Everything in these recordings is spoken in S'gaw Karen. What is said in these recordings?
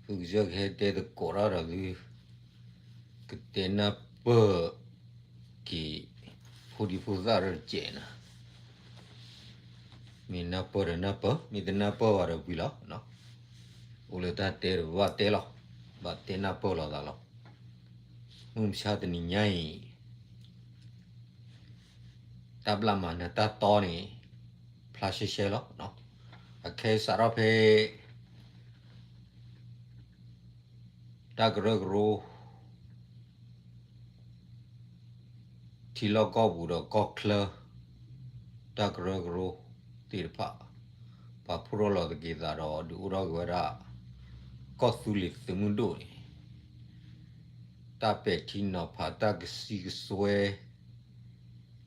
ဖုကစၢၢ်ကဟဲတဲသကိးတၢ်ဒီးသု, ကတဲနၢ်ပၢၢ်က့ၤ ဖိဒံဖိသၣ်ရၢတကဲးနၤ, မ့ၢ်နၢ်ပၢၢ်ဒီးနၢ်ပၢၢ်, မ့ၢ်တနၢ်ပၢၢ်ဘၣ်ဒီးဝံၤလီၤ. အိၣ်လၢတၢ်တဲဒီးဘၣ်တဲလီၤ, ဘၣ်တဲနၢ်ပၢၢ်လိာ်သးလီၤ. မုၢ်မဆါတနံၤညါအံၤ တၢ်ဘျၣ်မၤနၢၤတၢ်တီန့ၣ် ဖျါရှဲရှဲလီၤ. အခဲစးထီၣ်ဖဲ တၢ်ကရၢကရိ ထံလီၢ်ကီၢ်ပူၤဒီးကီၢ်ချၢ တၢ်ကရၢကရိသ့ၣ်တဖၣ် ပှၤဖှိၣ်ထီၣ်လီၤသက့ၤသးဒီး ဒုးအိၣ်ထီၣ်က့ၤဝဲဒၣ် ကီၢ်သူလ့ၤသုးမုၢ်ဒိၣ်န့ၣ် တၢ်ပဲာ်ထံနီၤဖးတၢ်ကဆံကစွဲ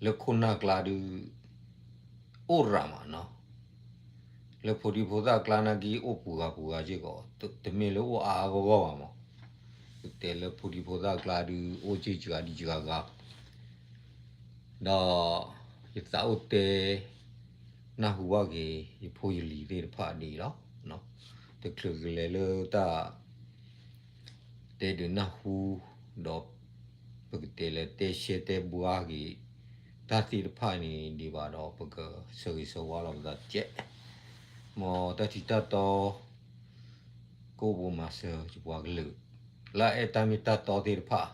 လၢခိၣ်နၢ်ကျါဒုး အိၣ်ရၤမးနီၤ, လၢဖိဒံဖိသၣ်ကျါနာ်က့ အိၣ်ပူၤဂၤပူၤဂၤစ့ၢ်ကီး, တမ့ၢ်လၢအိၣ်အါအါဂီၢ်ဂီၢ်ဘၣ်မး, ကတဲလၢဖိဒံဖိသၣ်ကျါဒုး အိၣ်စ့ၢ်ကီးဒံးစှၤဂၤ, ဒီး ယသးအိၣ်တဲ နၢ်ဟူဘၣ်က့ၤ ယဖိယလံၤသ့ၣ်တဖၣ်ဒ်အံၤလီၤ. တချုးကလဲၤလၢတၢ် တဲဒုးနၢ်ဟူ ဒီး ပကတဲလဲၤတဲရှဲတဲဘှါက့ၤ တၢ်သ့ၣ်တဖၣ်န့ၣ်ဒံးဘၣ်ဒီး ပကဆၢဂ့ၤဆၢဝါလီၤပသးတကဲး, မ်တၢ်ထံးတၢ်တီ ကအိၣ်ပိာ်မၤစၢၤယပှၤကလုာ် လၢအအဲၣ်တၢ်မ့ၢ်တၢ်တီသ့ၣ်တဖၣ်,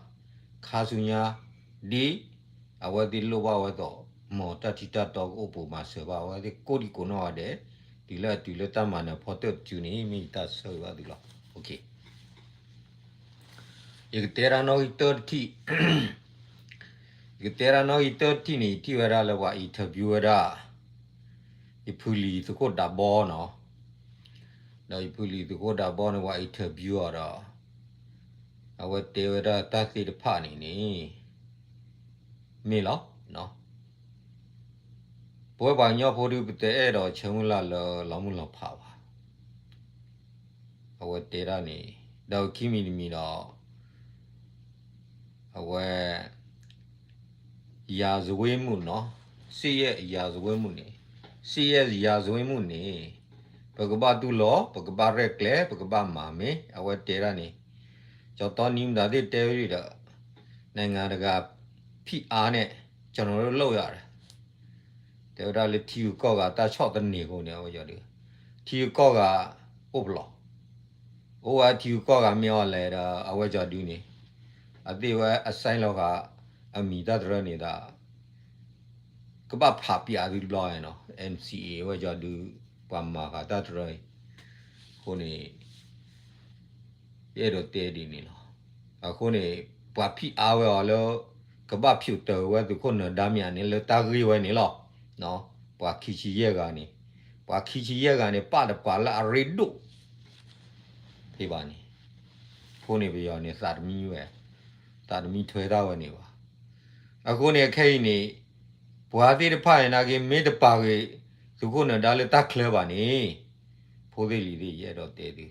ခါဆူညါ ဒ် အဝဲသ့ၣ်လိၣ်ဘၣ်ဝဲသိး မ်တၢ်ထံးတၢ်တီကအိၣ်ပိာ်မၤစၢၤဘၣ် အဝဲသ့ၣ်ကိးဒံကိးနီၢ်ဂၤဒဲး, တုၤလၢအတုၤလၢတၢ်မၤနၢၤဖီတၢၣ်တစုန့ၣ် မ့ၢ်ယတၢ်ဆၢဂ့ၤဘၣ်သုလီၤ. ယကတဲတၢ်နီၣ်ဂံၢ်တၢတထံၣ်, ယကတဲတၢ်နီၣ်ဂံၢ်တၢတထံၣ်န့ၣ် ယထံၣ်ဝဲဒၣ်လၢပှၤ interview ဝဲဒၣ် ယဖုလံၤသုးခိၣ်ဒးဘီနီၤ, ဒီးယဖုလံၤသုးခိၣ်ဒးဘီန့ၣ် ပှၤ interview အီၤဒီး အဝဲတဲဝဲဒၣ်တၢ်သ့ၣ်တဖၣ်န့ၣ်န့ၣ် မ့ၢ်လီၤ. ပဝဲပှၤကညီဖိဒုး ပတအဲၣ်ဒိးဆၢမုၢ်လၢ်လၢလီၤမုၢ်လီၤဖးဘၣ်. အဝဲတဲဒၣ်န့ၣ် ဒီးခံမံၤတမံၤဒီး အဝဲ ရာဇဝတ်မှုနီၤ, စစ်ရာဇဝတ်မှုန့ၣ်, စစ်ရာဇဝတ်မှုန့ၣ် ပကဘၣ်တူၢ်လိာ်, ပကဘၣ်ရဲၣ်ကျဲၤ, ပကဘၣ်မၤမ့ၢ် အဝဲတဲဒၣ်န့ၣ်, ကၠီတီနံမတၤသ့ၣ်တဲဝဲဒီး နိုင်ငံတကာဖိအားနဲ့ ကျွန်တော်တို့လုပ်ရတယ် တဲဝဲဒၣ်လၢထံဂုၤကီၢ်ဂၤတၢ်ဆီၣ်သနံးအဃိန့ၣ် အဝဲကၠီဒုး, ထံဂုၤကီၢ်ဂၤအိၣ်ပလီၢ်, အိၣ်ဝဲထံဂုၤကီၢ်ဂၤမ့ၢ်အီၤလဲၣ်ဒီး အဝဲကၠီဒုးန့ၣ် အသ့ၣ်ဝဲအစဲလီၤဂာ် အမံၤတၢ်တရၢန့ၣ်ဒီး ကဘၣ်ဖးပၠးသုတဘျီနီၤ, NCA အဝဲကၠီဒုး ပှၤမၤဃာ်တၢ်တရၢအံၤ, အဃိန့ၣ် ယအဲၣ်ဒိးတဲဒ်န့ၣ်လီၤ. အဃိန့ၣ် ပှၤဖိအားဝဲအီၤလၢ ကဘၣ်ဖျိးတၢၤဝဲသုးခိၣ်နၢၤဒါမ့ၢ်ဧါန့ၣ် လၢတၢ်ဂ့ၢ်ဝဲန့ၣ်လီၤ. ပှၤခံဆံယဲၢ်ဂၤန့ၣ်, ပှၤခံဆံယဲၢ်ဂၤန့ၣ် ပာ်တပှၤလၢအရ့ဒိၣ် ဖဲဘၣ်န့ၣ်, အဃိန့ၣ်ပယီၤန့ၣ် သးတမံဝဲ, သးတမံထွဲတၢ်ဝဲန့ၣ်ဘၣ်. အဃိန့ၣ် အခဲအံၤန့ၣ် ပှၤသ့ၣ်တဖၣ်န့ၣ်နာ်က့ မ့ၢ်တပာ်ဂ့ၤ သုးခိၣ်နၢၤဒါလၢတၢ်ချၢဘၣ်န့ၣ်, ဖိသ့ၣ်လံၤသ့ၣ် ယအဲၣ်ဒိးတဲသု,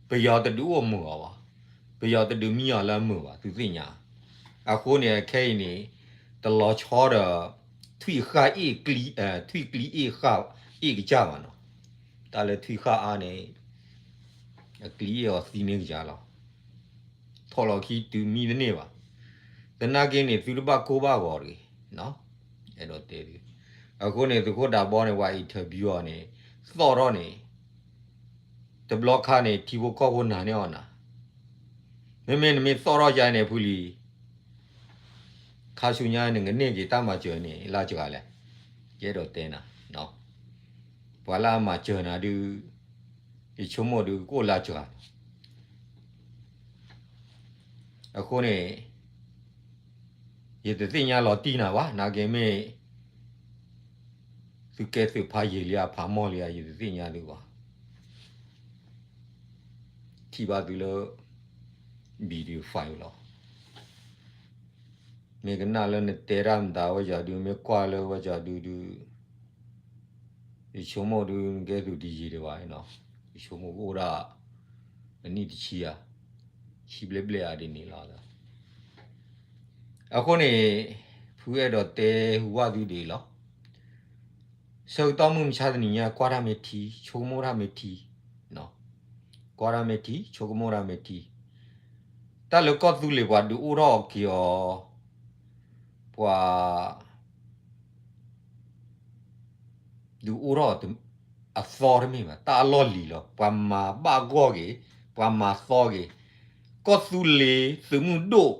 ပယီၤတဒုးအိၣ်မုာ်အီၤဘၣ်, ပယီၤတဒုးမံအီၤလၢအမုာ်ဘၣ် သုသ့ၣ်ညါ. အဃိန့ၣ် အခဲအံၤန့ၣ် တလီၤဆီဒီး ထွံၣ်ဃၣ်အ့ၣ်ကျံ, ထွံၣ်ကျံအ့ၣ်ဃၣ် အ့ၣ်ကစၢ်ဘၣ်နီၤ. တၢ်လၢထွံၣ်ဃၣ်အါန့ၣ် အကျံအ့ၣ်အီၤသံန့ၢ်ကစၢ်လီၤ. ထီၣ်လီၤခံတုၤမံတန့ၢ်ဘၣ်. သနာ်က့န့ၣ် သုတဘၣ်ကိၢ်ဘၣ်ဂီၤတဂ့ၤ, အဲၣ်ဒိးတဲသု. အဃိန့ၣ် သုးခိၣ်ဒးဘီန့ၣ် ပှၤ interview အီၤန့ၣ် သီၣ်ထီၣ်န့ၣ် တဘျီခါန့ၣ် ထံဖိကီၢ်ဖိနာ်န့ၢ်အီၤနၤ, မ့မ့ၢ်နမ့ၢ်သီၣ်ထီၣ်ယါန့ၣ် ဖုလံၤ ခါဆူညါနကန့ၢ်က့ၤတၢ်မၤစၢၤန့ၣ် လၢစှၤလဲၣ်, ယအဲၣ်ဒိးတဲနၤ, ပှၤလၢအမၤစၢၤနၤဒုး ယဆိကမိၣ်ဒုးကအိၣ်လၢစှၤ အဃိန့ၣ် ယတသ့ၣ်ညါလီၤတံၢ်နၤဘၣ်, နာ်က့မ့ၢ် သုကဲသုးဖးယံာ်လံဧါ ဖးမီၢ်လံဧါ ယတသ့ၣ်ညါသုဘၣ်. ထံၣ်ဘၣ်သုလၢ video file လီၤ. မ့ၢ်ကနၣ်လၢနတဲတၢ်မတၤဝဲယၤဒုး မ့ၢ်ကွၢ်လၢဝဲယၤဒုးဒုး ယဆိကမိၣ်ဒုး နကဲသုးတယံာ်ဒံးဘၣ်နီၤ, ယဆိကမိၣ်ကအိၣ်ဒၣ် အနံၣ်တဆံဧါ, ဆံဘျဲၣ်ဘျဲၣ်ဧါဒ်န့ၣ်လီၤ. အဃိန့ၣ် ဖုအဲၣ်ဒိးတဲဟူဘၣ်သုဒ်အံၤလီၤ. ဆၢကတီၢ်မုၢ်မဆါတနံၤညါ ကွၢ်တၢ်မ့ၢ်ထံ ဆိကမိၣ်တၢ်မ့ၢ်ထံ, ကွၢ်တၢ်မဲာ်ထံ ဆိကမိၣ်တၢ်မဲာ်ထံ, တၢ်လၢကီၢ်သူလ့ၤပှၤဒုးအိၣ်ထီၣ်က့ၤအီၤ, ပှၤ ဒုးအိၣ်ထီၣ်အသီတမ့ၢ်ဘၣ်, တၢ်အလီၢ်လံၤလီၤ. ပှၤမၤဘၣ်ဂီၢ်က့ၤ, ပှၤမၤသီက့ၤ, ကီၢ်သူလ့ၤသုးမုၢ်ဒိၣ်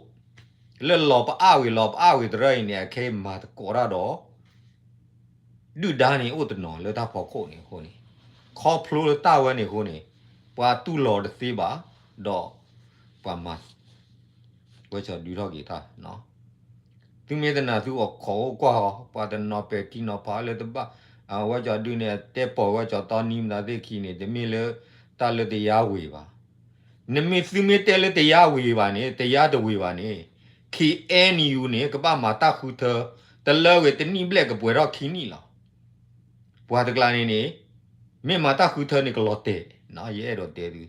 လၢလီၤပအၢ်ဝ့ၤ လီၤပအၢ်ဝ့ၤတရၢအံၤန့ၣ် အခဲအံၤမၤသကိးတၢ်ဒီး ဒုၣ်ဒါန့ၣ်အိၣ်တနီၤလၢတၢ်ဖီခိၣ်န့ၣ်အဃိန့ၣ်, ခီဖျိလၢတၢ်ဝဲန့ၣ်အဃိန့ၣ်, ပှၤတူၢ်လိာ်တသ့ဘၣ်, ဒီးပှၤမၤ ဝဲစီၤဒုးထီၣ်က့ၤတၢ်, သုမ့ၢ်တနာ်သုအီၣ်ခိးအိၣ်ကွၢ်အီၤ, ပှၤတနီၤပဲာ်ထံနီၤဖးလၢတဘၣ်, ဝဲစီၤဒုးန့ၣ် တဲပိာ်ဝဲစီၤတီနံမတၤသ့ၣ်ခံန့ၣ် တမ့ၢ်လၢတၢ်လၢတယါဝ့ၤဘၣ်. နမ့ၢ်သုမ့ၢ်တဲလၢတယါဝ့ၤဘၣ်န့ၣ် တယါတဝ့ၤဘၣ်န့ၣ် ခ့ၣ်အဲၣ်ယူၣ်န့ၣ် ကဘၣ်မၤတၢ်ဃုထၢ, တလၢဂ့ၤတနံၣ်ဘျဲၣ်ကပှဲၤထီၣ်ခံနံၣ်လီၤ. ပှၤတကျါန့ၣ်န့ၣ် မ့ၢ်မၤတၢ်ဃုထၢန့ၣ်ကလီၤတဲာ်, ယအဲၣ်ဒိးတဲသု,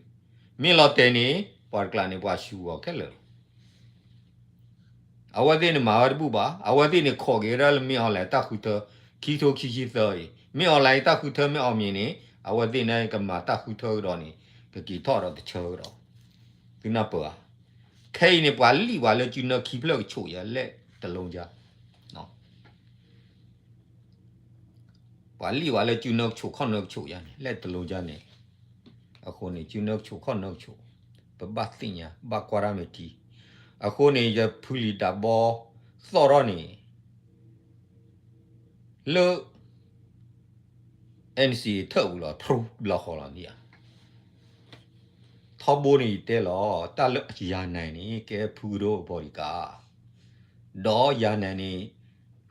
မ့ၢ်လီၤတဲာ်န့ၣ် ပှၤတကျါန့ၣ် ပှၤဆူၣ်အီၤခဲလၢာ်လီၤ. အဝဲသ့ၣ်န့ၣ်မၤဝဲတဘူၣ်ဘၣ်, အဝဲသ့ၣ်န့ၣ်ခိးက့ၤဝဲဒၣ်လၢမ့ၢ် online တၢ်ဃုထၢ ခံထိခံဆံသၢအံၤ, မ့ၢ် online တၢ်ဃုထၢမ့ၢ်အီၤမ့ၢ်န့ၣ် အဝဲသ့ၣ်န့ၣ်ကမၤတၢ်ဃုထၢကဒီးန့ၣ် ကက့ၤထီၣ်ဒီးတဆၢကဒီး, သုနၢ်ပၢၢ်ဧါ. ခဲအံၤန့ၣ် ပှၤလံၣ်ဝဲလၢစုနၢခံဖျၢၣ်ကဆိးယၤလဲၣ်တလိကါ ပှၤလံၣ်ဝဲလၢစုနၢကဆိးခီၣ်နၢကဆိးယၤန့ၣ် လဲၣ်တလိကါန့ၣ်, အဃိန့ၣ် စုနၢကဆိးခီၣ်နၢကဆိး, ပဘၣ်သ့ၣ်ညါ ဘၣ်ကွၢ်တၢ်မဲာ်ထံ, အဃိန့ၣ် ယဖုလံာ်ဒးဘီသီၣ်ထီၣ်န့ၣ် လၢ NCA ထၢၣ်ဝံၤလီၤ ဖရူဘျီဃီလီၤဒ်ဧါ. ထီဘိန့ၣ်ယတဲလီၤ တၢ်လၢယၤနဲၤန့ၣ် ကဲဖုကဒိၣ်အ bodyguard ဒီးယၤနဲၤန့ၣ်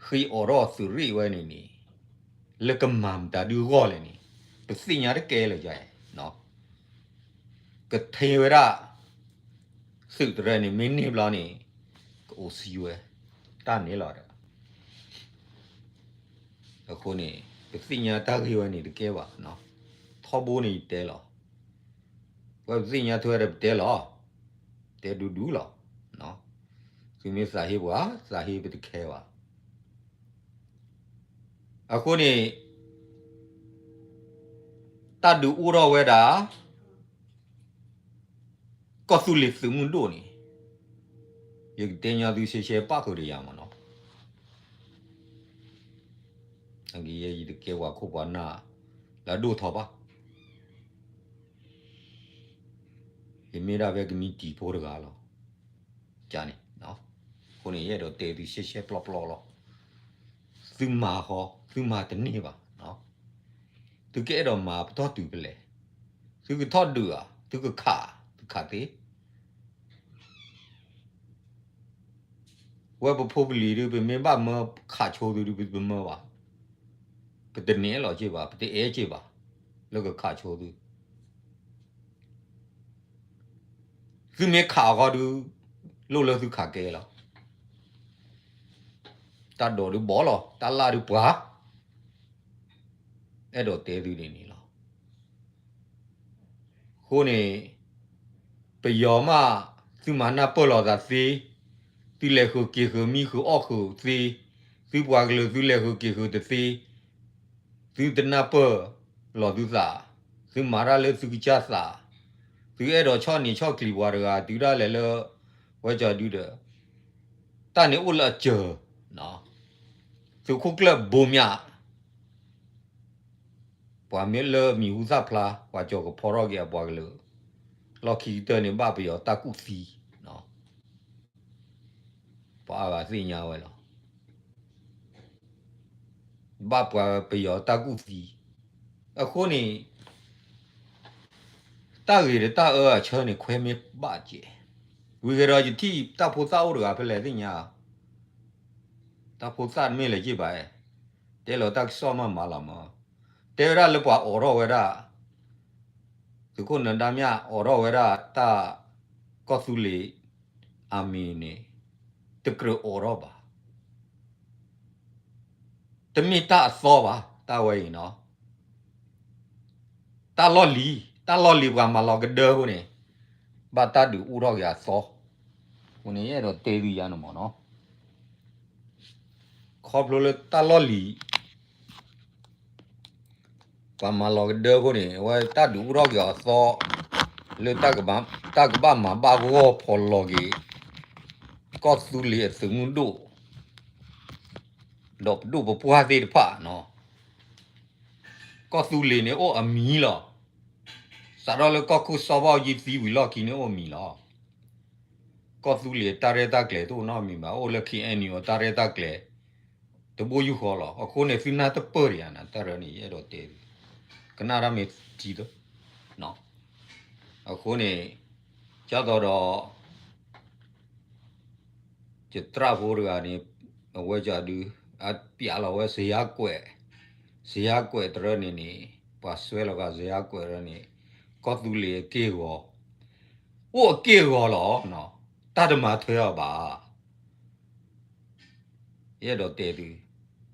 ဃ့အိးထီၣ်သုးရ့ၣ်ဝဲန့ၣ်န့ၣ် လၢကမၤမတၤဒုဂီၢ်လဲၣ်န့ၣ် ပသ့ၣ်ညါတကဲလၢၤယါ, ကထဲဝဲဒၣ် သုးတရၢန့ၣ် မ့ၢ်န့ၢ်ဘျီန့ၣ် ကအိၣ်စံဝဲ တၢ်န့ၣ်လီၤဒီး အဃိန့ၣ် ပသ့ၣ်ညါတၢ်ဂ့ၢ်ဝဲန့ၣ်တကဲဘၣ်, ထီဘိန့ၣ်ယတဲလီၤ, ပဝဲပသ့ၣ်ညါထွဲဒီးပတဲလီၤ, တဲဒူဒူလီၤ, သုမ့ၢ်သးဟ့ပှၤ သးဟ့ပတခဲဘၣ်. အဃိန့ၣ် တၢ်ဒုးအိၣ်ထီၣ်ဝဲဒၣ် ကီၢ်သူလ့ၤသုးမုၢ်ဒိၣ်န့ၣ် ယကတဲညီသုရှဲရှဲပၣ်ဃုာ်ဒီးယၤမ့ၢ်နီၤ, အကယဲၢ်ယတကဲပှၤခိၣ်ပှၤနၢ်လၢအဒိၣ်ထီၣ်ဘၣ်, ယမ့ၢ်ဒၣ်ဖဲကမံးတံာ်ဖိတဂၤလီၤ, န့ၣ်, အဃိန့ၣ် ယအဲၣ်ဒိးတဲသုရှဲရှဲပျီပျီလီၤ, သုမၤဃီ သုမၤတန့ၢ်ဘၣ် သုကအဲၣ်ဒိးမၤပတီၢ်တုၤဖဲလဲၣ်, သုကထီၣ်ဒုးဧါ သုကခး သုခးသ့, ဝဲပဖိပလံၤဒုး ပမ့ၢ်ဘၣ်မၢခးဆိသုဒုး ပတမၢဘၣ်, ပတန့ၢ်လီၤက့ၤဘၣ် ပတအဲၣ်က့ၤဘၣ်, လၢကခးဆိသု သုမ့ၢ်ခးအဂီၢ်ဒုး လိၣ်လၢသုခးကဲလီၤ, တၢ်ဒိးဒုးဘီလီၤ တၢ်လၣ်ဒုးပှၤ, အဲၣ်ဒိးတဲသုဒ်န့ၣ်လီၤ. အဃိန့ၣ် ပယီၤမး သုမၤနၢ်ပၢၢ်လိာ်သးသ့, သုလဲၤဃုာ်က့ၤဃုာ်မံဃုာ်အီၣ်ဃုာ်သ့, သုပှၤကလုာ်သုလဲၤဃုာ်က့ၤဃုာ်တသ့, သုတနၢ်ပၢၢ်လိာ်သုသး, သုမၤတၢ်လၢသုကစၢ်သး, သုအဲၣ်ဒိးဆီၣ်န့ၢ်ဆီၣ်ချံပှၤတဂၤ တုၤဒၣ်လဲာ်လၢ ဝဲကၠီဒုဒီး တၢ်န့ၣ်အိၣ်လၢအစၢၤ, သုးခိၣ်ကျၢၢ်ဘိမၠး ပှၤမ့ၢ်လၢမံၤဟူသၣ်ဖျါ ပှၤကၠီၤကဖီထီၣ်က့ၤအပှၤကလုာ်, လီၢ်ခံကတၢၢ်န့ၣ် ဘၣ်ပယီၤတၢ်ကူၣ်သံ, ပှၤအါဂၤသ့ၣ်ညါဝဲလီၤ. ဘၣ်ပှၤပယီၤတၢ်ကူၣ်သံ, အဃိန့ၣ် တၢ်ဂ့ၤဒီးတၢ်အၢအဆၢန့ၣ် ခွဲမ့ၢ်ဘၣ်ကဲ, ဝံၤဂ့ၤဒီးယထံၣ်တၢ်ဖိသၣ်အိၣ်တဂၤဖဲလဲၣ်သ့ၣ်ညါ, တၢ်ဖိသၣ်တမ့ၢ်လၢၤက့ၤဘၣ်, တဲလီၤတၢ်ကစီၣ်မးမၤလီၤမး, တဲဝဲဒၣ်လၢပှၤအိးထီၣ်ဝဲဒၣ် သုးခိၣ်နၢၤဒါမၠးအိးထီၣ်ဝဲဒၣ်တၢ် ကီၢ်သူလ့ၤ အမံၤန့ၣ် တကြၢးအိးထီၣ်ဘၣ်. တမ့ၢ်တၢ်အသီဘၣ် တၢ်ဝဲအံၤနီၤ, တၢ်လီၢ်လံၤ, တၢ်လီၢ်လံၤပှၤမၤလီၤကဒၢအဃိန့ၣ် ဘၣ်တၢ်ဒုးအိၣ်ထီၣ်က့ၤအသီ, အဃိန့ၣ် ယအဲၣ်ဒိးတဲသုယါန့ၣ်မ့ၢ်နီၤ, ခီဖျိလၢတၢ်လီၢ်လံၤ ပှၤမၤလီၤကဒၢအဃိန့ၣ် အဝဲတၢ်ဒုးအိၣ်ထီၣ်က့ၤအသီ, လၢတၢ်ကဘၣ်မၤဘၣ်ဂီၢ်ဖီလီၤက့ၤ ကီၢ်သူလ့ၤအသုးမုၢ်ဒိၣ် ဒီးပဒိၣ်ပပှၢ်သ့ၣ်တဖၣ်နီၤ, ကီၢ်သူလ့ၤန့ၣ်အိၣ်အမံၤလီၤ. စးထီၣ်လၢကီၢ်ခိၣ်စီၤဘၣ်အူကၠံသံဝံၤလီၢ်ခံန့ၣ်အိၣ်မံၤလီၤ. ကီၢ်သူလ့ၤတၢ်ရဲၣ်တၢ်ကျဲၤတအိၣ်နီတမံၤဘၣ်, အိၣ်လၢ ခ့ၣ်အဲၣ်ယူၣ် အတၢ်ရဲၣ်တၢ်ကျဲၤ တဘိယူၢ်ဃီလီၤ. အဃိန့ၣ် သုနၢ်တပၢၢ်ဒံးဧါနၤ တၢ်ရၢန့ၣ် ယအဲၣ်ဒိးတဲသု ကနၣ်တၢ်မ့ၢ်ထံသ အဃိန့ၣ် ကၢ်သိးဒီး ယသရၣ်ဖိတဂၤန့ၣ် အဝဲကဒု အပျးလီၤဝဲစယါကွဲး, စယါကွဲးတရၢန့ၣ်န့ၣ် ပှၤစွဲလီၤဂာ်စယါကွဲးတရၢန့ၣ် ကီၢ်သူလ့ၤအက့ၢ်အဂီၤ, အိၣ်အက့ၢ်အဂီၤလီၤ. တၢ်တမၤထွဲအီၤဘၣ်. ယအဲၣ်ဒိးတဲသု,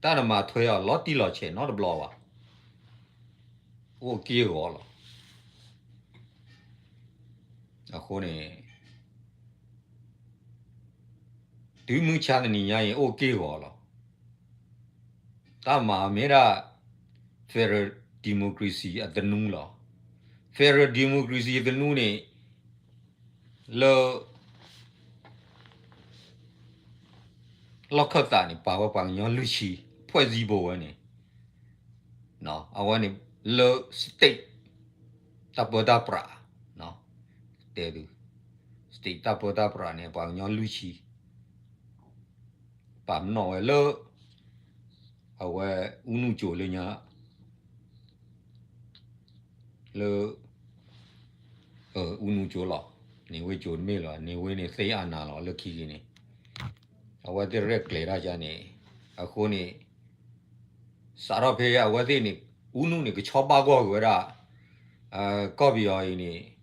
တၢ်တမၤထွဲအီၤလီၤတံၢ်လီၤဆဲးနီတဘျီဘၣ်. အိၣ်အက့ၢ်အဂီၤလီၤ. အဃိန့ၣ် တုၤမုၢ်ဆါတနံၤညါအံၤ အိၣ်က့ၢ်ဂီၤလီၤ. တၢ်မၤမ့ၢ်ဒၣ် federal democracy အသနူလီၤ. federal democracy အသနူန့ၣ် လၢ လီၢ်ခၢၣ်သးန့ၣ် ပာ်ဝဲပှၤကညီလွံၢ်ဆံ ဖွဲ့စည်းပုံ ဝဲန့ၣ်, အဝဲန့ၣ် လၢ state တၢ်ပၢတၢ်ပြး, state တၢ်ပၢတၢ်ပြးန့ၣ် ပှၤကညီလွံၢ်ဆံ ပာ်ပနီၣ်ဝဲလၢ အဝဲ ဦးနုကျော် လၢညါ လၢ ဦးနုကျော် လီၤ. နေဝင်းကျော် တမ့ၢ်လီၤ, နေဝင်း န့ၣ် သ့အနၤလီၤ လၢခံက့ၤန့ၣ်, အဝဲသ့ၣ်ရဲၣ်ကျဲၤတၢ်ယါန့ၣ်, အဃိန့ၣ် စးထီၣ်ဖဲအဝဲသ့ၣ်န့ၣ် ဦးနု န့ၣ် ကဆီဘၣ်ဂီၢ်က့ၤဝဲဒၣ် ကီၢ်ပယီၤအံၤန့ၣ်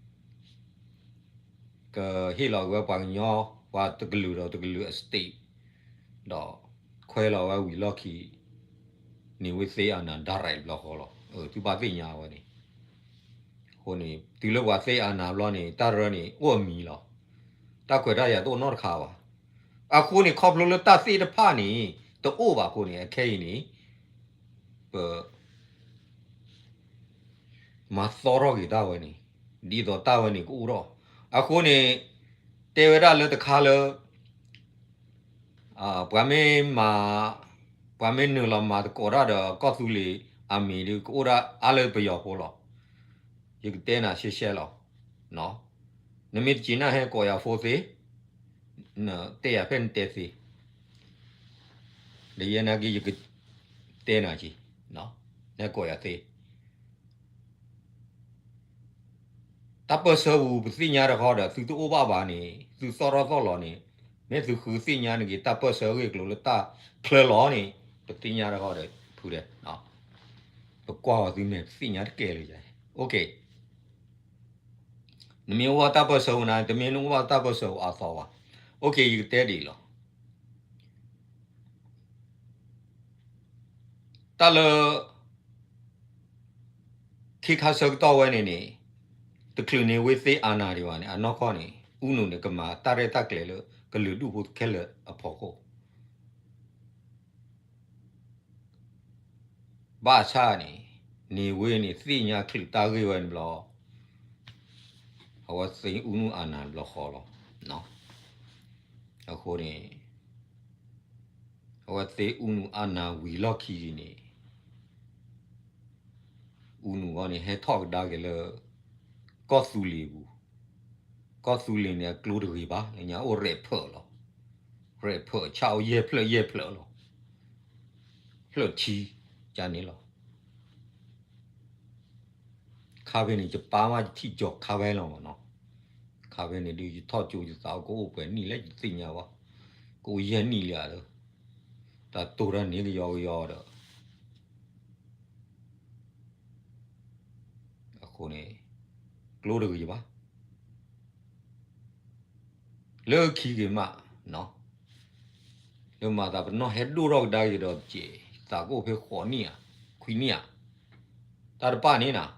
ကဟ့ၣ်လီၤက့ၤဝဲပှၤကညီ ပှၤတကလုာ်ဒီးတကလုာ်အ state ဒီးခွဲလီၤဝဲဝံၤလီၢ်ခံ နေဝင်း သ့အနၤ ဒါရၢၣ် တဘျီဃီလီၤ. သုဘၣ်သ့ၣ်ညါဝဲန့ၣ်, အဃိန့ၣ် တုၤလၢပှၤသ့အနၤဘျီန့ၣ် တၢ်ရၢန့ၣ် အိၣ်အမံၤလီၤ. တၢ်ခွဲးတၢ်ယာ်တအိၣ်နီတခါဘၣ်. အဃိန့ၣ် ခီဖျိလၢတၢ်သ့ၣ်တဖၣ်န့ၣ် တအိၣ်ဘၣ်အဃိန့ၣ် အခဲအံၤန့ၣ် ပ မၤသီထီၣ်က့ၤတၢ်ဝဲန့ၣ်, ဒ်သိးတၢ်ဝဲန့ၣ်ကအိၣ်ထီၣ်. အဃိန့ၣ် တဲဝဲဒၣ်လၢတခါလၢ ပှၤမ့ၢ်မၤ, ပှၤမ့ၢ်နုာ်လီၤမၤသကိးတၢ်ဒီးကီၢ်သူလ့ၤအမံၤဒီး ကအိၣ်ဒၣ်အါလၢပယီၤဖိလီၤ. ယကတဲနၤရှဲရှဲလီၤ. နမ့ၢ်တစံးနၢ်ဟဲကိးယၤဖိသ့, နတဲယၤဖဲနတဲသ့, ဒီးယဲနာ်က့ ယကတဲနၤက့, နဟဲကိးယၤသ့ တၢ်ပၢၢ်ဆၢပူၤ ပသ့ၣ်ညါတခီဒီး သုတအိၣ်ဘၣ်ဘၣ်န့ၣ် သုသီၣ်ထီၣ်သီၣ်လီၤန့ၣ်, မ့ၢ်သုဃုသ့ၣ်ညါန့ၣ်က့ၤ တၢ်ပၢၢ်ဆၢအဂ့ၢ်အကျိၤလၢတၢ်ချၢလီၤန့ၣ် ပသ့ၣ်ညါတခီဒီး ဖုဒဲး, ပကွၢ်ဝဲသုမဲာ် ပသ့ၣ်ညါတကဲလၢၤ. နမ့ၢ်အိၣ်ဘၣ်တၢ်ပၢၢ်ဆၢပူၤနၤ, တမ့ၢ်နအိၣ်ဘၣ်တၢ်ပၢၢ်ဆၢပူၤအသီဘၣ်. ယကတဲဒ်အံၤလီၤ. တၢ်လၢ ခ့ခါဆၢကတီၢ်ဝဲန့ၣ်န့ၣ်, တချုးန့ၣ်ဝ့သ့အါနၤဒံးဘၣ်န့ၣ် အနီၢ်ကီၢ်န့ၣ် ဦးနု န့ၣ် ကမၤတၢ်ရဲၣ်တၢ်ကျဲၤလၢကလုာ်ဒူၣ်ဖိခဲလၢာ်အဖီခိၣ် ဘၣ်ဆၣ်န့ၣ် န့ၣ်ဝ့န့ၣ် သ့ၣ်ညါချုးတၢ်ဂ့ၢ်ဝဲန့ၣ်ဘျီ, အဝဲသ့ ဦးနု အါနၤတဘျီဃီလီၤ. အဃိန့ၣ် အဝဲသ့ ဦးနု အါနၤဝံၤလီၢ်ခံန့ၣ် ဦးနု အံၤန့ၣ် ဟဲထီၣ်ကဒါက့ၤလၢ ကီၢ်သူလ့ၤပူၤ, ကီၢ်သူလ့ၤန့ၣ် အကျိတဂ့ၤဘၣ် လၢညါအိၣ်ရဲၣ်ဖၢးလီၤ. ရဲၣ်ဖၢးဆၣ်အိၣ်ယဲၢ်ဖျၢၣ်ယဲၢ်ဖျၢၣ်လီၤ. ဖျၢၣ်ထံ ကန့ၣ်လီၤ. ခါဖဲန့ၣ် ယပၢ်မးယထံၣ်ကၠီၤခါဖဲလီၤမးနီၤ. ခါဖဲန့ၣ်ဒုး ယထီၣ်ကၠိယသးအိၣ် ကအိၣ်ပှဲၤနံၣ်လဲၣ်ယသ့ၣ်ညါဘၣ်, ကအိၣ်ယဲၢ်နံၣ်လံဧါဒီး, တၢ်တိၢ်တၢ်န့ၣ်ကယီကယီဒီး အဃိန့ၣ် ကျိတဂ့ၤဘၣ်. လၢခံက့ၤမး, လၢမၤသးပနီၣ်ဟဲဒိၣ်ထီၣ်ကဒါက့ၤဒီးစဲး, သးကအိၣ်ဖဲဃိးနံၣ်ဧါ, ခွံနံၣ်ဧါ, တၢ်တပာ်န့ၣ်နၤ,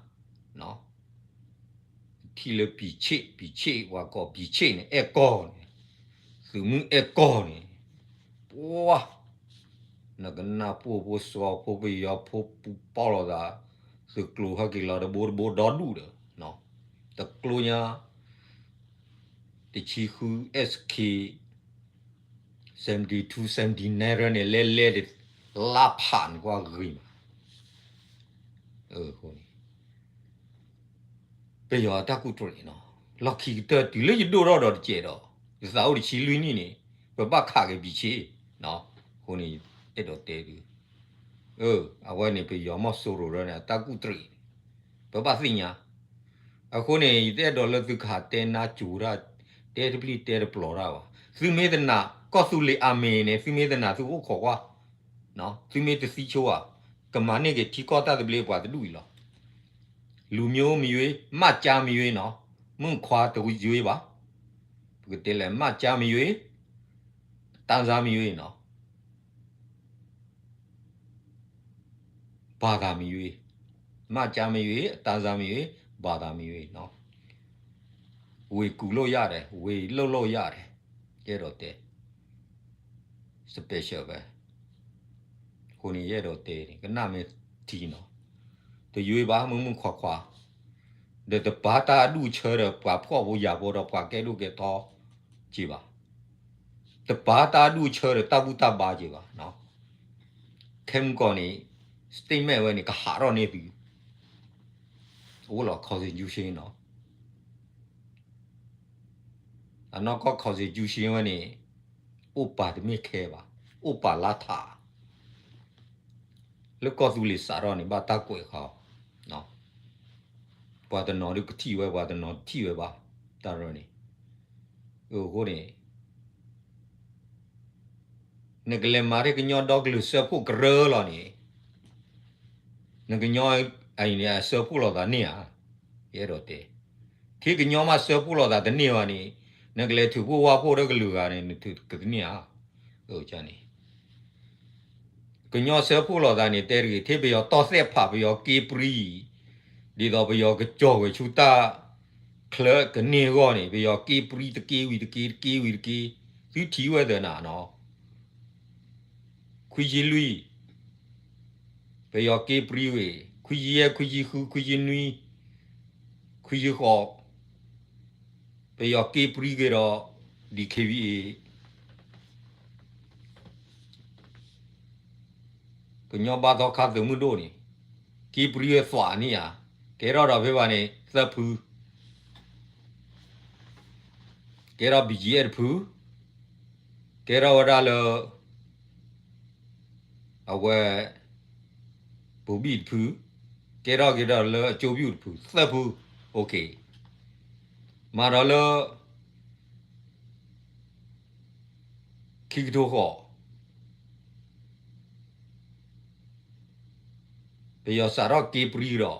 ထံၣ်လၢပံၤဆ့ၣ်, ပံၤဆ့ၣ် ပှၤကိးပံၤဆ့ၣ်န့ၣ် အဲၣ်ကီၢ်န့ၣ်, သုးမုၢ်အဲၣ်ကီၢ်န့ၣ်, ပှၤ နကနၢ်ပှိၢ်ဖိစီၤဖိပယီၤဖိပူၤပီၣ်လိာ်သး, သုးကျိၤဟဲက့ၤလီၤတဘိတဘိဒီဒူၣ်ဒီး, တကျိညါ တဆံဃု S K seventy two seventy nine န့ၣ် လဲလဲဒီး လါဖးန့ၣ်ကွၢ်ဂ့ၤမး. အဃိန့ၣ် ပယီၤအတၢ်ကူၣ်တရံးနီၤ, လီၢ်ခံကတၢၢ်တုၤလၢယဒိၣ်ထီၣ်ဒီးတစဲးဒီး ယသးအိၣ်တဆံလွံၢ်နံၣ်န့ၣ် ပဘၣ်ခးက့ၤဘံဆ့နီၤ. အဃိန့ၣ် အဲၣ်ဒိးတဲဒုး အဝဲန့ၣ် ပယီၤမီၢ်စိရိၤဒၣ်န့ၣ် အတၢ်ကူၣ်တရံးန့ၣ် ပဘၣ်သ့ၣ်ညါ. အဃိန့ၣ် ယတအဲၣ်ဒိးလၢသုကဟးတဲနါစိၤတၢ်, တဲတပျံၤတဲတပျီၤတၢ်ဘၣ်. သုမ့ၢ်တနာ် ကီၢ်သူလ့ၤအမ့ၢ်န့ၣ် သုမ့ၢ်တနာ်သုအိၣ်ခိးကွၢ်, သုမ့ၢ်တသံဆိဧါ, ကမၤန့ၢ်က့ၤထံကီၢ်တၢ်သဘျ့ပှၤတဒူၣ်အံၤလီၤ. လူမျိုးမရွေး, မှတ်ကျမ်းမရွေးနီၤ, မုၣ်ခွါတရွေးဘၣ်. ပကတဲလဲၣ် မှတ်ကျမ်းမရွေး, တန်းစားမရွေးနီၤ. ဘာသာမရွေး, မှတ်ကျမ်းမရွေး, အတန်းစားမရွေး, ဘာသာမရွေးနီၤ. ဝေကူလို့ရတယ်, ဝေလုပ်လို့ရတယ်, ယအဲၣ်ဒိးတဲ special ပဲ. အဃိန့ၣ် ယအဲၣ်ဒိးတဲန့ၣ် ကနၣ်မ့ၢ်ထံနီၤ, တယွ့ဘၣ် မုၢ်မုၢ်ခွါခွါ, ဒီးတပာ်တၢ်အဒူၣ်အဆၢဒီးပှၤဖှီၣ်ဖိယာ်ဖိဒီးပှၤကဲဒိၣ်ကဲထီက့ၤဘၣ်. တပာ်တၢ်အဒူၣ်အဆၢဒီးတၢ်ဘူၣ်တၢ်ဘါက့ၤဘၣ်. ခဲမုၢ်ကီၢ်န့ၣ် statement ဝဲန့ၣ် ကဟးထီၣ်န့ၢ်သု, အိၣ်လီၤ constitution နီၤ. အနီၢ်ကီၢ် constitution ဝဲန့ၣ် အိၣ်ပာ်တမ့ၢ်ခဲဘၣ်, အိၣ်ပာ်လါထး, လၢကီၢ်သူလ့ၤစးထီၣ်န့ၣ် ဘၣ်တၢ်ကွဲးဃီ, ပှၤတနီၤဒုးကထံၣ်ဝဲ ပှၤတနီၤတထံၣ်ဝဲဘၣ်, တၢ်ရၢန့ၣ်, အဃိန့ၣ် နကလဲၤမၤထဲကညီဒီကလုာ်စၢဖှိၣ်ကရၢလီၤန့ၣ်, နကညီအံၤန့ၣ် အစၢဖှိၣ်လိာ်သးန့ၢ်ဧါ, ယအဲၣ်ဒိးတဲ, ထဲကညီမးစၢဖှိၣ်လိာ်သးတန့ၢ်ဘၣ်န့ၣ်, နကလဲၤထုးဖှိၣ်ဝါဖှိၣ်ဒီကလုာ်ဂၤန့ၣ် နထုးကတန့ၢ်ဧါ, န့ၣ် ကညီစၢဖှိၣ်လိာ်သးန့ၣ် တဲတဂ့ၤ, ထဲပယီၤတီၢ်သဲးဖး ပယီၤက့ပြံ, ဒ်သိးပယီၤကကၠီၣ်ဝဲဆူတၢ်ချၢကန့ၢ်အဂီၢ်န့ၣ် ပယီၤက့ပြံတက့ဝံၤတက့ တက့ဝံၤတက့, သုထံၣ်ဝဲသနာ်နီၤ. ခွံဆံလွံၢ်, ပယီၤက့ပြံဝံၤ, ခွံဆံယဲၢ်, ခွံဆံဃု, ခွံဆံနွံ, ခွံဆံဃိး, ပယီၤက့ပြံက့ၤဒီး DKBA ကညီဘါသီခါသုးမုၢ်ဒိၣ်န့ၣ် က့ပြံဝဲသွးန့ၣ်ဧါ, ကဲထီၣ်ဒီးဖဲဘၣ်န့ၣ် သၢဖု, ကဲထီၣ် BGF တဖု, ကဲထီၣ်ဝဲဒၣ်လၢ အဝဲ ဘူဘံၣ်တဖု, ကဲထီၣ်က့ၤဒီးလၢအကၠိပူၣ်တဖု, သၢဖု, OK, မၤဒီးလၢ ခံကထိဃိး ပယီၤစးထီၣ်က့ပြံဒီး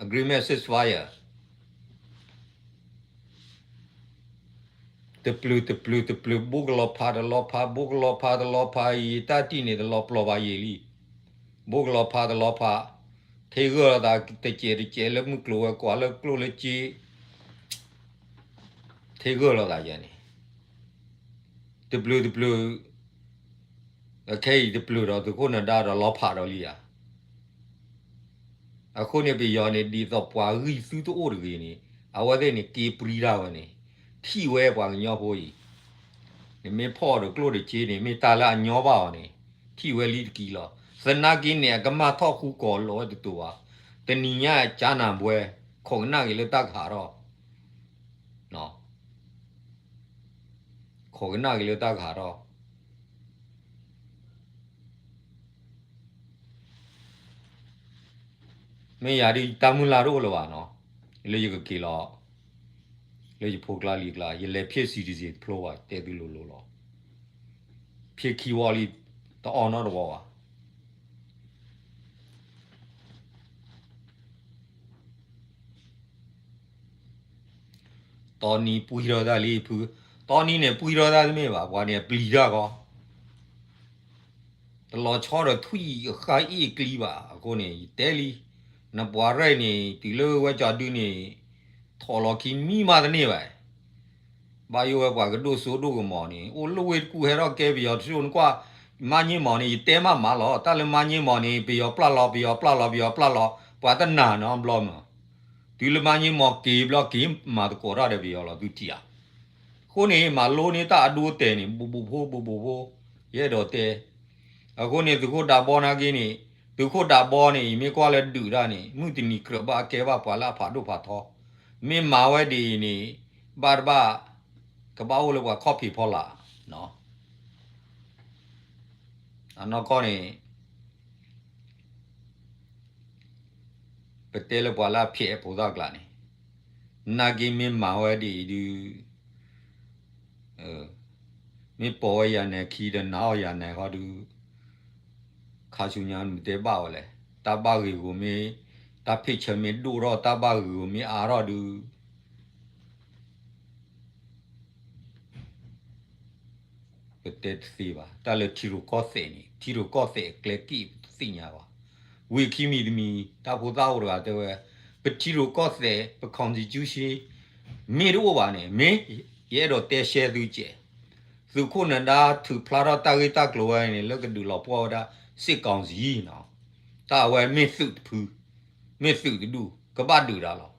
agreement ceasefire တပျုာ်တပျုာ်တပျုာ် ဘိကလီၤဖးတလီၤဖး ဘိကလီၤဖးတလီၤဖးအံၤ တၢ်တံၢ်န့ၣ်တလီၤပျီၤဘၣ်ယံာ်လံ, ဘိကလီၤဖးတလီၤဖး, ထဲဂၢၢ်လိာ်သး တစဲးတစဲးလၢမုၢ်ကျိၤဝဲၤကွာ် လၢကျိၣ်လၢစ့ ထဲဂၢၢ်လိာ်သးယဲန့ၣ် တပျုာ်တပျုာ်, အခဲအံၤတပျုာ်ဒီးသုးခိၣ်နၢၤဒါဒီးလီၤဖးဒီးလံဧါ. အဃိန့ၣ်ပယီၤန့ၣ် ဒ်သိးပှၤဂံၢ်သုတအိၣ်တဂ့ၤန့ၣ် အဝဲသ့ၣ်န့ၣ်က့ပြံတၢ်ဝဲန့ၣ်, ထံၣ်ဝဲပှၤကညီဖိအံၤ, နမ့ၢ်ဖီၣ်ဒီးကျိၣ်ဒီးစ့န့ၣ် မ့ၢ်တၢ်လၢအညီဘၣ်အီၤန့ၣ် ထံၣ်ဝဲလံတကံလီၤ. သနာ်က့န့ၣ် အကမၢ်ထီၣ်ဃူကီၤလီၤဝဲတတိၤဘၣ်. တနံၤညါကနၣ်ဘှဲ ခိးကနၣ်က့ၤလၢတၢ်ကဟးထီၣ်, ခိးကနၣ်က့ၤလၢတၢ်ကဟးထီၣ် မ့ၢ်ယၤဒ်တၢ်မုၢ်လၢ်တအိၣ်လၢၤဘၣ်နီၤ, လၢယကက့ၤလီၤ, လၢယဖိကျါလံၤကျါ ယလဲၤဖျဲၣ် citizen တဖျိဘၣ် တဲသုလိၤလိၤလီၤ. ဖျဲၣ်ခံဝီလံ, တအီၣ်နီတဝီဘၣ်. တီနံၤပှံၢ်ထီၣ်တၢ်လံဖု, တီနံၤန့ၣ်ပှံၢ်ထီၣ်တၢ်တမ့ၢ်ဘၣ်, ပှၤန့ၣ်အပျံၤတၢ်ကီ တလီၤဆီဒီးထွံၣ်အဃါအ့ၣ်ကျံဘၣ်. အဃိန့ၣ် ယတဲလံ, နပှၤရဲၣ်န့ၣ် တုၤလၢဝဲကၠီဒုန့ၣ် ထီၣ်လီၤခံမံမးတန့ၢ်ဘၣ်. ဘၣ်ယိၣ်ဝဲပှၤကဒိၣ်စိဒိၣ်ကမီၤန့ၣ် အိၣ်လၢဝ့ၢ်တကူၣ်ဟဲထီၣ်ကဲပယီၤတစိၢ်နကွၢ်, မါည့မီၤန့ၣ် ယတဲမးမးလီၤ. တၢ်လၢမါည့မီၤန့ၣ် ပယီၤပျၢ်လီၤ ပယီၤပျၢ်လီၤ ပယီၤပျၢ်လီၤ ပှၤတနာ်နီတဘျီမး. တုၤလၢမၤညံမီၢ်က့ၤဘျီက့ၤမၤသကိးတၢ်ဒီးပယီၤလီၤ သုထံၣ်ဧါ. အဃိန့ၣ် မၤလိန့ၢ်တၢ်အဒိအတဲာ်န့ၣ် ဘူးဘူးဖိ ဘူးဘူးဖိ, ယအဲၣ်ဒိးတဲ. အဃိန့ၣ် သုးခိၣ်ဒးဘီနာ်က့န့ၣ်, သုးခိၣ်ဒးဘီန့ၣ် ယမ့ၢ်ကွၢ်လၢဒုးတၢ်န့ၣ် မုၢ်တနံၤကြၢးဘၣ်ကဲဘၣ်ပှၤလၢအဖးဒိၣ်ဖးထီ, မ့ၢ်မၤဝဲဒ်အံၤန့ၣ် ဘၣ်တဘၣ် ကဘၣ်အိၣ်လၢပှၤခီၣ်ဖံးဖီလာ်. အနီၢ်ကီၢ်န့ၣ် ပတဲလၢပှၤလၢအဖျဲးဖိသၣ်ကျါန့ၣ်, နာ်က့မ့ၢ်မၤဝဲဒ်အံၤဒုး, မ့ၢ်ပိာ်ဝဲယၤနဲၤခံဒီးနၤအီၣ်ယၤနဲၤဃီဒုး, ခါဆူညါနတဲဘၣ်ဝဲလဲၣ်, တၢ်ဘၣ်ဂ့ၤဂီၤမ့ၢ်, တၢ်ဖ့ၣ်ဆၢမ့ၢ်ဒိၣ်ထီၣ် တၢ်ဘၣ်ဂ့ၤဂီၤမ့ၢ်အါထီၣ်ဒုး ပတဲတသ့ဘၣ်. တၢ်လၢထံရူၢ်ကီၢ်သဲးန့ၣ် ထံရူၢ်ကီၢ်သဲးအကျဲက့ၣ်ပတသ့ၣ်ညါဘၣ်. ဝံၤခံမံၤတမံၤ တၢ်ဖိသၣ်အိၣ်တဂၤတဲဝဲ, ပထံရူၢ်ကီၢ်သဲး ပ constitution မ့ၢ်တအိၣ်ဘၣ်န့ၣ် မ့ၢ်ယအဲၣ်ဒိးတဲရှဲသုကဲး, သုးခိၣ်နဒါထုးဖျါထီၣ်တၢ်ဂ့ၢ်တၢ်ကျိၤဝဲန့ၣ် လၢကဒုးလီၤပှီၢ်ဝဲဒၣ် စစ်ကောင်စီ နီၤ. တၢ်အဝဲမ့ၢ်သုးတဖု, မ့ၢ်သုးတဒူၣ် ကဘၣ်ဒုးတၢ်လီၤ.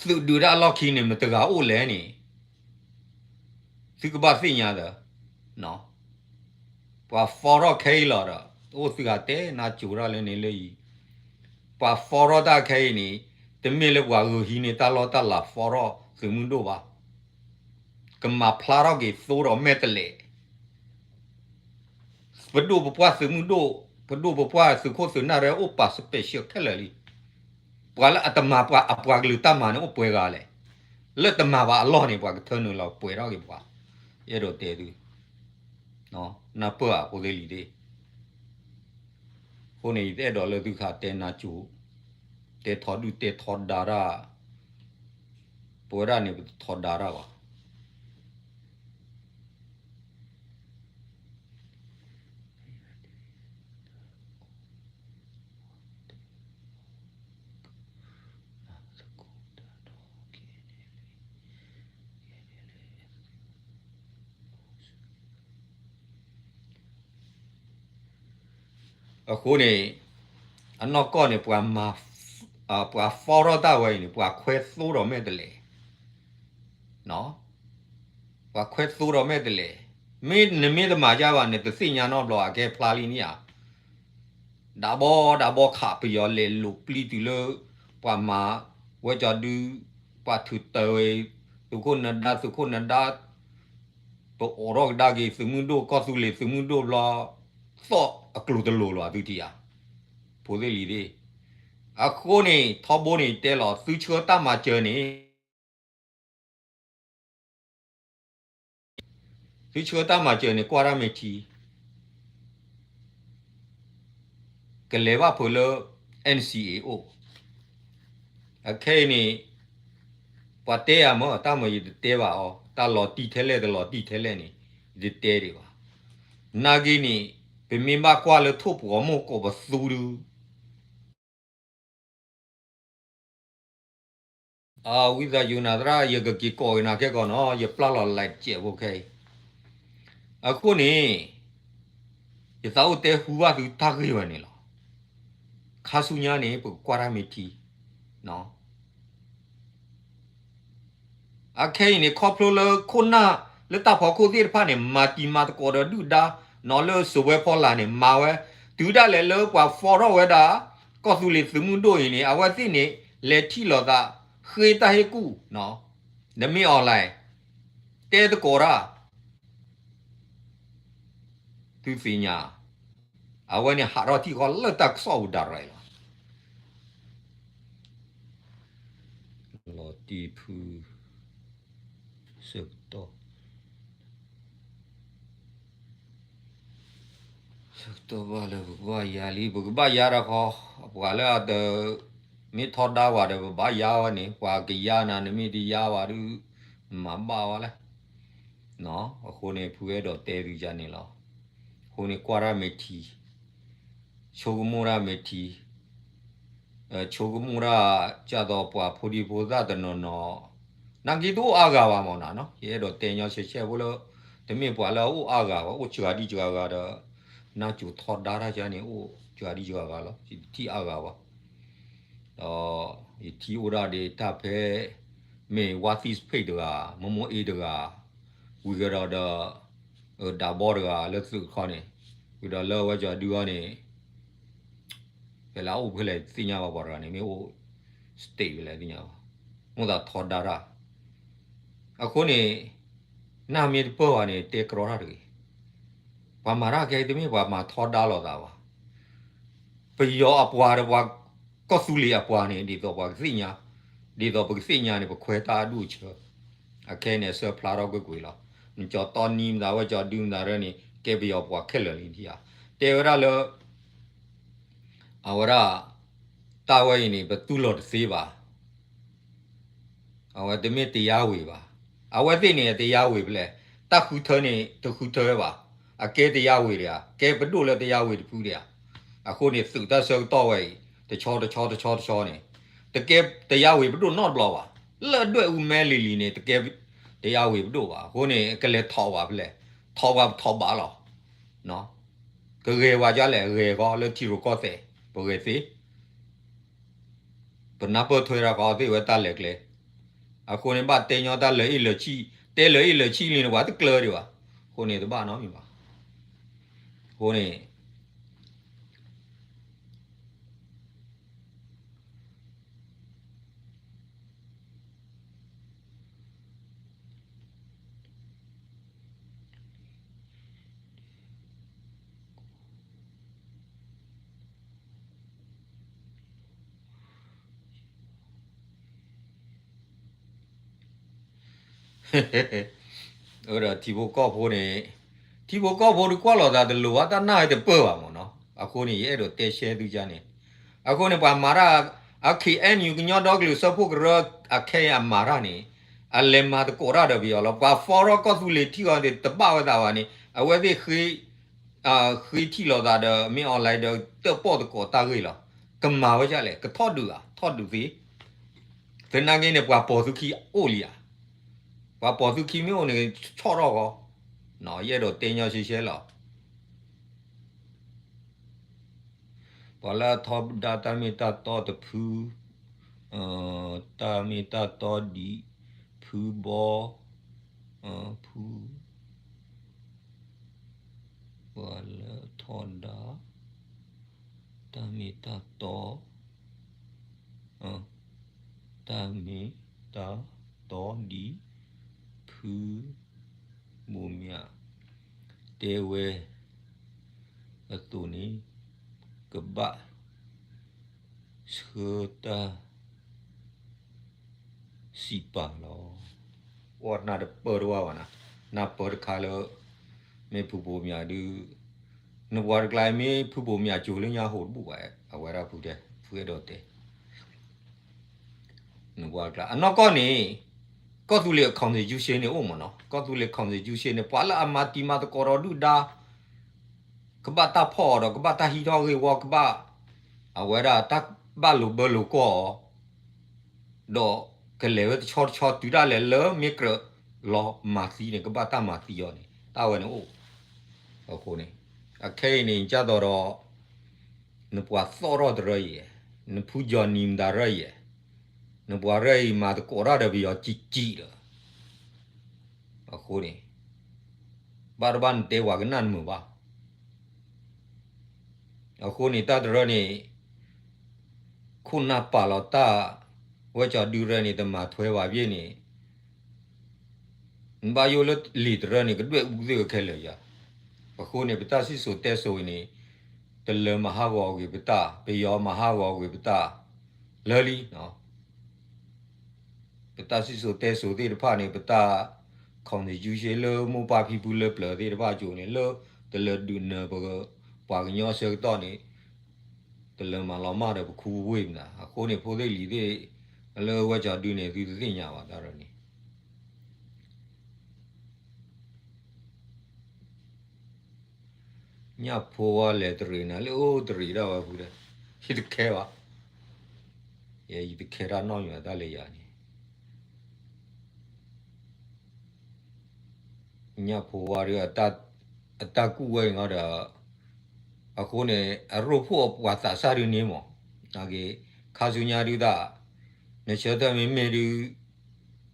သုးဒုးတၢ်အလီၢ်ခံန့ၣ် မတၤတဂၤအိၣ်လဲၣ်န့ၣ် သုကဘၣ်သ့ၣ်ညါဒီး, ပှၤ follow ခဲအံၤလီၤဒီး အိၣ်သုဂၤတဲနါစိၤတၢ်လၢန့ၣ်လၢအံၤ, ပှၤ follow တၢ်ခဲအံၤန့ၣ် တမ့ၢ်လၢပှၤဂုာ်ဟံးန့ၢ်တၢ်လီၢ်တၢ်လၤ follow သုးမုၢ်ဒိၣ်ဘၣ်. ကမၤဖျါထီၣ်က့ၤသိဒီးမဲာ်တဲးလဲး ပဒိၣ်ပပှၢ်သုးမုၢ်ဒိၣ်, ပဒိၣ်ပပှၢ်သုးခိၣ်သုးနၢ်ရဲအိၣ်ပာ် special ခဲလၢာ်လံ. ပှၤလၢအတမၤပှၤအပှၤကလုာ်တၢ်မၤန့ၣ် အိၣ်ပှဲၤဂၤလဲၣ်. လၢတမၤဘၣ်အလီၢ်န့ၣ် ပှၤကထၢနုာ်လီၤပှဲၤထီၣ်က့ၤပှၤ, ယအဲၣ်ဒိးတဲသု, နၢ်ပၢၢ်ဧါ ဖိသ့ၣ်လံၤသ့ၣ်. အဃိန့ၣ် ယတအဲၣ်ဒိးလၢသုခးတဲနါစိၤ, တဲထီဒုၣ်တဲထီဒါတၢ်, ပဝဲဒၣ်န့ၣ် ပတထီဒါတၢ်ဘၣ်. အဃိန့ၣ် အနီၢ်ကီၢ်န့ၣ် ပှၤ follow တၢ်ဝဲအံၤန့ၣ် ပှၤခွဲသိဒီးမဲာ်တဲးလဲး, ပှၤခွဲသိဒီးမဲာ်တဲးလဲး, မ့ၢ်နမ့ၢ်တမၤယါဘၣ်န့ၣ် တသ့ၣ်ညါနီတဘျီ အကဲဖျါလံန့ၣ်ဧါ. ဒးဘီဒးဘီခးပယီၤလဲၤလိာ်ပျံၤတုၤလၢ ပှၤမၤဝဲကီၤဒု, ပှၤထုးတၢၤဝဲ, သုးခိၣ်နဒါ သုးခိၣ်နဒါ, ပအိးထီၣ်ကဒါက့ၤသုးမုၢ်ဒိၣ် ကီၢ်သူလ့ၤသုးမုၢ်ဒိၣ်ဘျီ, သီၣ်အကျိၤတလိၤလီၤ သုထံၣ်ဧါ, ဖိသ့ၣ်လံၤသ့ၣ်. အဃိန့ၣ် ထီဘိန့ၣ်တဲလီၤ သုဆှၢတၢ်မၤစၢၤန့ၣ် သုဆှၢတၢ်မၤစၢၤန့ၣ် ကွၢ်တၢ်မ့ၢ်ထံ, ကလဲၤဘၣ်ဖုးလၢ NCA အိၣ်. အခဲအံၤန့ၣ် ပှၤတဲယၤမ့ၢ် တၢ်မၤယတတဲဘၣ်အီၤ, တၢ်လီၤတံၢ်ထဲလဲၣ်တလီၤတံၢ်ထဲလဲၣ်န့ၣ် ယတတဲဒံးဘၣ်. နာ်က့န့ၣ် ပမ့ၢ်ဘၣ်ကွၢ်လၢထိၣ်ပှီၤမိၢ်ကိးပသူဒု အဝံသးစူၤနၤသရၣ် ယကက့ၤကိးက့ၤနၤခဲကီးနီၤ, ယပျၢ်လီၤလဲၤစဲးဖိခဲအံၤ. အဃိန့ၣ် ယသးအိၣ်တဲဟူဘၣ်သုတၢ်ဂ့ၢ်ဝဲန့ၣ်လီၤ. ခါဆူညါန့ၣ် ပကကွၢ်တၢ်မ့ၢ်ထံ အခဲအံၤန့ၣ် ခီဖျိလၢခိၣ်နၢ်လၢတၢ်ဖီခိၣ်သ့ၣ်တဖၣ်န့ၣ် မၤတံၤမၤသကိးဒီးဒုၣ်ဒါနီၤ လၢစၢၤဝဲဖီလာ်န့ၣ် မၤဝဲ တုၤဒၣ်လဲာ်လၢပှၤ follow ဝဲဒၣ် ကီၢ်သူလ့ၤသုးမုၢ်ဒိၣ်အံၤန့ၣ် အဝဲသ့ၣ်န့ၣ် လဲၤထံၣ်လိာ်သး ဃ့တၢ်ဟ့ၣ်ကူၣ် နမ့ၢ် online တဲသကိးတၢ် သုသ့ၣ်ညါ အဝဲန့ၣ်ဟးထီၣ်ထံၣ်ဃီလၢတၢ်ကစီၣ်ပူၤဒၣ်ရဲၣ်လီၤ. လီၤတံၢ်ဖု ဆၢကတီၢ် ဆၢကတီၢ်ဘၣ်လၢပကဘၣ်ယါလံ ပကဘၣ်ယါတၢ်ခီ ပှၤလၢအတ မ့ၢ်ထီဒါဝဲဒီး ပဘၣ်ယါဝဲန့ၣ် ပှၤကယါနၤ နမ့ၢ်တယါဝဲဒုး မၤဘၣ်ဝဲလဲၣ်. အဃိန့ၣ် ဖုအဲၣ်ဒိးတဲသုယါန့ၣ်လီၤ. အဃိန့ၣ် ကွၢ်တၢ်မ့ၢ်ထံ ဆိကမိၣ်တၢ်မ့ၢ်ထံ ဆိကမိၣ်တၢ် ကၢ်သိးပှၤဖိဒံဖိသၣ်တနီၤနီၤ နာ်က့တအိၣ်အါဂၤဘၣ်မ့ၢ်နီၤ, ယအဲၣ်ဒိးတဲညီဆဲးဆဲးဖိလၢ တမ့ၢ်ပှၤလၢအအိၣ်အါဂၤဘၣ် အိၣ်စှၤဒံစှၤဂၤဒီး နါစိၤထီဒါတၢ်ယါန့ၣ် အိၣ်စှၤဒံစှၤဂၤလီၤ ယတထံၣ်အါဂၤဘၣ်. ဒီးယထံၣ်အိၣ်ဒၣ်ဒံးတၢ်ဖဲ မ့ၢ်ဝါသံၣ်စဖ့ၣ်တဂၤ, မိၢ်မိၢ်အ့တဂၤ, ဝံၤကဒီးဒီး ဒးဘီတဂၤလၢသုးတခီန့ၣ်, ဝံၤဒီးလၢဝဲကၠီၤဒုအီၤန့ၣ် ဖဲလၢအအိၣ်ဖဲလဲၣ်သ့ၣ်ညါဘၣ် ပှၤတဂၤန့ၣ် မ့ၢ်အိၣ် state ဖဲလဲၣ်သ့ၣ်ညါဘၣ်, မိၣ်သးထီဒါတၢ်, အဃိန့ၣ် နၢ်မ့ၢ်တပၢၢ်ဘၣ်န့ၣ် တဲကြီတၢ်တဂ့ၤ, ပှၤမၤတၢ်ခဲအံၤတမ့ၢ်ပှၤမၤထီဒါလိာ်သးဘၣ်, ပယီၤအပှၤဒီးပှၤ ကီၢ်သူလ့ၤအပှၤန့ၣ် ဒ်သိးပှၤကသ့ၣ်ညါ, ဒ်သိးပကသ့ၣ်ညါန့ၣ် ပခွဲးတၢ်အဒူၣ်အဆၢ, အခဲအံၤန့ၣ် အဆၢဖျါထီၣ်ကွ့ၢ်ကွ့ၢ်လီၤ. နကၠီၤတီနံမတၤ ဝဲကၠီၤဒုမတၤရၢန့ၣ် ကဲပယီၤပှၤခဲလၢာ်လံဧါ, တဲဝဲဒၣ်လၢ အဝဲဒၣ် တၢ်ဝဲအံၤန့ၣ် ပတူၢ်လိာ်တသ့ဘၣ် အဝဲတမ့ၢ်တရားဝင်ဘၣ်. အဝဲသ့ၣ်န့ၣ် တရားဝင်ဖဲလဲၣ်, တၢ်ဃုထၢန့ၣ် တဃုထၢဘၣ်. အကဲတရားဝင်ဒံးဧါ, ကဲပဒိၣ်လၢတရားဝင်တဖုဒံးဧါ. အဃိန့ၣ် သုးတၢ်ဆၢကတီၢ်ဝဲအံၤ တဆီတဆီတဆီတဆီန့ၣ် တကဲတရားဝင်ပဒိၣ်နီတဘျီဘၣ်. လၢဒွဲၣ်အူမဲလံၤလံၤန့ၣ် တကဲတရားဝင်ပဒိၣ်ဘၣ်. အဃိန့ၣ် ကလဲၤထီၣ်ဘၣ်ဖဲလဲၣ်, ထီၣ်ဘၣ်ပထီၣ်ဘၣ်လီၤ. ကဂဲၤဝဲဒ်လဲၣ်, ဂဲၤဃီလၢထံရူၢ်ကီၢ်သဲး ပဂဲၤသ့ ပနၢ်ပၢၢ်ထွဲတၢ်ဃီသ့ၣ်ဝဲတၢ်လဲၤကျဲ, အဃိန့ၣ် ဘၣ်တဲညီတၢ်လၢာ်အ့ၣ်လၢာ်ဆံၣ်, တဲလၢာ်အ့ၣ်လၢာ်ဆံၣ်လံန့ၣ် ပှၤတကျၢၤဒံးဘၣ်. အဃိန့ၣ် တဘၣ်နီတမံၤဘၣ်. အဃိန့ၣ် ဒီးထံဖိကီၢ်ဖိန့ၣ်, ထံဖိကီၢ်ဖိဒုးကွၢ်လိာ်သးတလိၤဘၣ်, တၢ်နာ်ဝဲတပၢၢ်ဘၣ်မ့ၢ်နီၤ. အဃိန့ၣ် ယအဲၣ်ဒိးတဲရှဲသုကါန့ၣ်, အဃိန့ၣ် ပှၤမၤတၢ် အ ခ့ၣ်အဲၣ်ယူၣ် ကညီဒီကလုာ်စၢဖှိၣ်ကရၢ အခဲအံၤအမၤတၢ်န့ၣ် အလဲၤမၤသကိးတၢ်ဒီးပယီၤလီၤ. ပှၤ follow ကီၢ်သူလ့ၤထံအီၤန့ၣ် တဘၣ်ဝဲသးဘၣ်န့ၣ် အဝဲသ့ၣ် ဃ့ထံၣ်လိာ်သးဒီး မ့ၢ် online ဒီး တၢၣ်ပီၣ်သကိးတၢ်ဂ့ၢ်လီၤ. ကမၤဝဲဒ်လဲၣ်, ကထီၣ်ဒုးဧါ, ထီၣ်ဒုးသ့. သနာ်က့န့ၣ် ပှၤပိာ်သုခံအိၣ်လံဧါ, ပှၤပိာ်သုခံမ့ၢ်အိၣ်န့ၣ် ဆီၣ်ထီၣ်ဃီ, ယအဲၣ်ဒိးတဲညီရှဲရှဲလီၤ. ပှၤလၢအထီဒါတၢ်မ့ၢ်တၢ်တီတဖု, တၢ်မ့ၢ်တၢ်တီဒ် ဖုဘီ, ဖု ပှၤလၢအထီဒါ တၢ်မ့ၢ်တၢ်တီ, တၢ်မ့ၢ်တၢ်တီဒ် ဖုဘိၣ်မၠး တဲဝဲအသိးန့ၣ် ကဘၣ် ဆှၢတၢ် စံးပာ်လီၤ. အိၣ်နၢ်တပၢၢ်တဝၢ်ဘၣ်နၤ, နၢ်ပၢၢ်တခါလၢ မ့ၢ်ဖုဘိၣ်မၠးဒုး, နပှၤတကျါမ့ၢ်ဖုဘိၣ်မၠးကၠိလၢညါဟိးတဘူၣ်ဘၣ်, အဝဲဒၣ်ဖုတဲ, ဖုအဲၣ်ဒိးတဲ နပှၤတကျါ အနီၢ်ကီၢ်န့ၣ် ကီၢ်သူလ့ၤအ constitution န့ၣ်အိၣ်မ့ၢ်နီၤ, ကီၢ်သူလ့ၤ constitution န့ၣ် ပှၤလၢအမၤတံၤမၤသကိးဒီးဒုၣ်ဒါ ကဘၣ်တၢ်ဖီၣ်အီၤဒီး ကဘၣ်တၢ်ဟံးထီၣ်ဂ့ၢ်ဝီ ကဘၣ် အဝဲဒၣ်တၢ်ဘၣ်လိာ်ဘၢလိာ်ကွီၢ်အီၤ, ဒီးကလဲၤဝဲတဆီတဆီတုၤဒၣ်လဲာ်လၢမ့ၢ်ကြၢးလီၤမၤသံန့ၣ် ကဘၣ်တၢ်မၤသံအီၤန့ၣ် တၢ်ဝဲန့ၣ်အိၣ်. အဃိန့ၣ် အခဲအံၤန့ၣ် ကၢ်သိးဒီး နပှၤသီၣ်ထီၣ်တရၢအံၤ, နဖုကၠီၤနံၤမတၤရၢအံၤ, နပှၤရၢအံၤမၤသကိးတၢ်ဒီးပယီၤကံးကံးလီၤ. အဃိန့ၣ် ဘၣ်တဘၣ်နတဲပှၤကနၣ်နမုာ်ဘၣ်. အဃိန့ၣ် တၢ်တရၢန့ၣ် ခိၣ်နၢ်ပာ်လီၤတၢ် ဝဲကၠီၤဒုရၢန့ၣ် တမၤထွဲဘၣ်ဘၣ်န့ၣ် နဘၣ်ယိၣ်လၢလံာ်တရၢန့ၣ် ကဒွဲၣ်အူသ့ၣ်ဝဲခဲလၢာ်ယၤ. အဃိန့ၣ် ပတၢ်စံၣ်စိၤတဲစိၤအံၤန့ၣ် တလၢၤမၤဟးဂီၤကွံာ်ပတၢ်, ပယီၤမၤဟးဂီၤကွံာ်ပတၢ် လၢလံ ပတၢ်စံၣ်စိၤတဲစိၤသ့ၣ်တဖၣ်န့ၣ် ပတၢ် constitution လၢမိၢ်ပၢ်ဖံဖုလၢပျၢၤသ့ၣ်တဖၣ်အကျိၤန့ၣ် လၢတလၢၤဒုးနၢၤပ ပှၤကညီဆၢကတီၢ်န့ၣ် တလၢၤမၤလီၤမၢ်ဒီးပခူပဝ့ၢ်မနၤ. အဃိန့ၣ် ဖိသ့ၣ်လံၤသ့ၣ် လၢဝဲကၠီၤဒုန့ၣ် သုတသ့ၣ်ညါဘၣ်တၢ်ရၢန့ၣ် ညၣ်ဖိဝါလဲၤတရံးနၤလၢအိၣ်တရံးဒၣ်ဝဲဖုဒီး ယတခဲဘၣ်, ယတခဲတၢ်နီတမံၤဘၣ်တၢ်လၢယၤန့ၣ် ညၣ်ဖိဝါဒီး အတၢ်ကူၣ်ဝဲအံၤဒီး အဃိန့ၣ် အရိၣ်ဖှိၣ်အပှၤသးစၢ်ဒုန့ၣ်မး, နာ်က့ၤ ခါဆူညါဒုးတၢ် နဆၢထၢၣ်မ့ၢ်မ့ၢ်ဒုး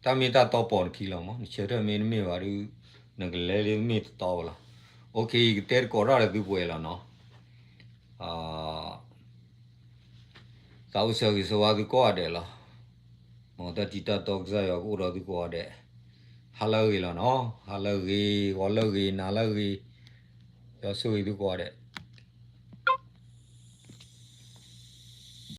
တၢ်မ့ၢ်တၢ်တီပိာ်နခံလီၤမး, နဆၢထၢၣ်မ့ၢ်တမ့ၢ်ဘၣ်ဒုး နကလဲၤလၢမ့ၢ်တတီဘၣ်လီၤ. အိၣ်ခ့ ယကတဲသကိးတၢ်ဒီးသုပှဲၤလီၤနီၤ. သးအိၣ်ဆၢဂ့ၤဆၢဝါသုကိးဂၤဒဲးလီၤ. မ်တၢ်တံၤတၢ်တီကစၢ်ယွၤကအိၣ်ဒီးသုကိးဂၤဒဲး. ဟါလၢအဂ့ၤလီၤနီၤ, ဟါလၢအဂ့ၤ, ဂီၤလၢအဂ့ၤ, နၤလၢအဂ့ၤ, ယွၤဆိၣ်ဂ့ၤသုကိးဂၤဒဲး.